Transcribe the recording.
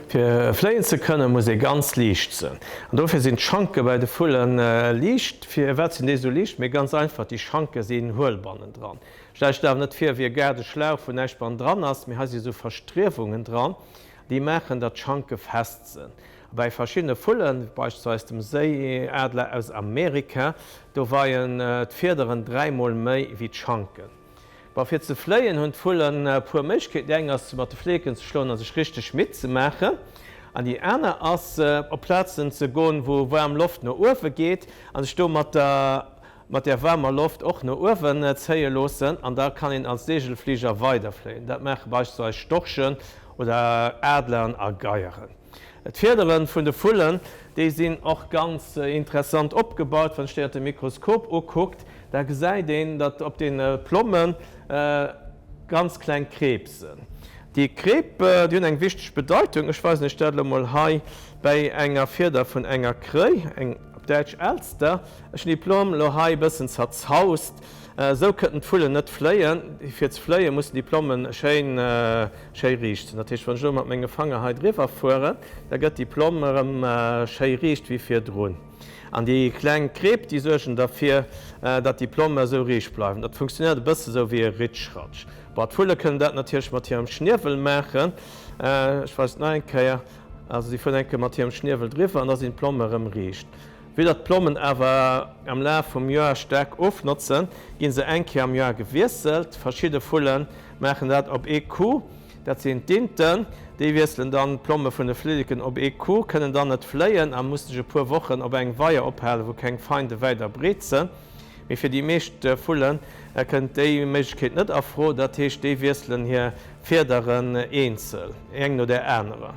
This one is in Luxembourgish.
Fir fléien ze kënnen, muss ee ganz liicht sënn. An dofir sinn d'Schanke bei de Vulle liicht. Firwat sinn déi esou liicht? Mee ganz einfach, déi Schanke sinn huel bannendran. Stellt iech dat awer net vir wéi e Gaardeschlauch, wou näischt bannendran ass, mee hei si sou Verstriewungen dran, déi maachen, datt d'Schanke fest sënn. A bei verschiddene Vullen, beispillsweis dem Séiadler aus Amerika, do weien d'Fiederen dräimol méi wéi d'Schanken. Bon, fir ze fléien hunn d'Vullen e puer Méiglechkeeten. Déi eng ass, mat de Fleeken ze schloen a sech richteg midd ze maachen. An déi aner ass, op Plazen ze goen, wou waarm Loft no uewe geet a sech do mat der mat där waarmer Loft och no uewen zéie loossen. An da kann een als Seegelfliger weiderfléien. Dat maache beispillsweis Storchen oder Adleren a Geieren. D'Fiedere vun de Vullen, déi sinn och ganz interessant opgebaut. Wann ech déi ënner dem Mikroskop ukuckt, da gesäit een, datt op deene Plomme ganz kleng Kreep sinn. Déi Kreep, déi hunn eng wichteg Bedeitung. Ech weisen iech dat elo mol hei bäi enger Fieder vun enger Kréi, eng op Däitsch Elster. Ech hunn déi Plomm elo hei e bëssen zerzaust. Esou kënnten d'Vullen net fléien. Fir ze fléien, mussen déi Plommen schéin schéi riicht sinn. Dat heescht, wann ech elo mat menge Fanger hei driwwer fueren, da gëtt déi Plomm erëm schéi riicht wéi virdrun. An déi kleng Kreep, déi suergen derfir, datt déi Plomme esou riicht bleiwen. Dat funktionéiert e bësse sou wéi e Ritschratsch. Bon, d'Vulle kënnen dat natierlech mat hirem Schniewel maachen. Ech weisen et nach eng Kéier. Also si fueren eng Kéier mat hirem Schniewel driwwer an da sinn d'Plomme erëm riicht. Vue datt d'Plommen awer am Laf vum Joer staark ofnotzen, gi se eng Kéier am Joer gewiesselt. Verschidde Vulle maachen dat op ee Coup, dat sinn d'Inten. Déi wiesselen dann d'Plomme vun de Flilleken op ee Coup, kënnen dann net fléien a musse sech e puer Wochen op engem Weier ophalen, wou keng Feinde wäit a breet sënn. Mee fir déi meescht Vulle kënnt déi Méiglechkeet net a Fro, dat heescht déi wiesselen hir Fiederen eenzel, eng no där anerer.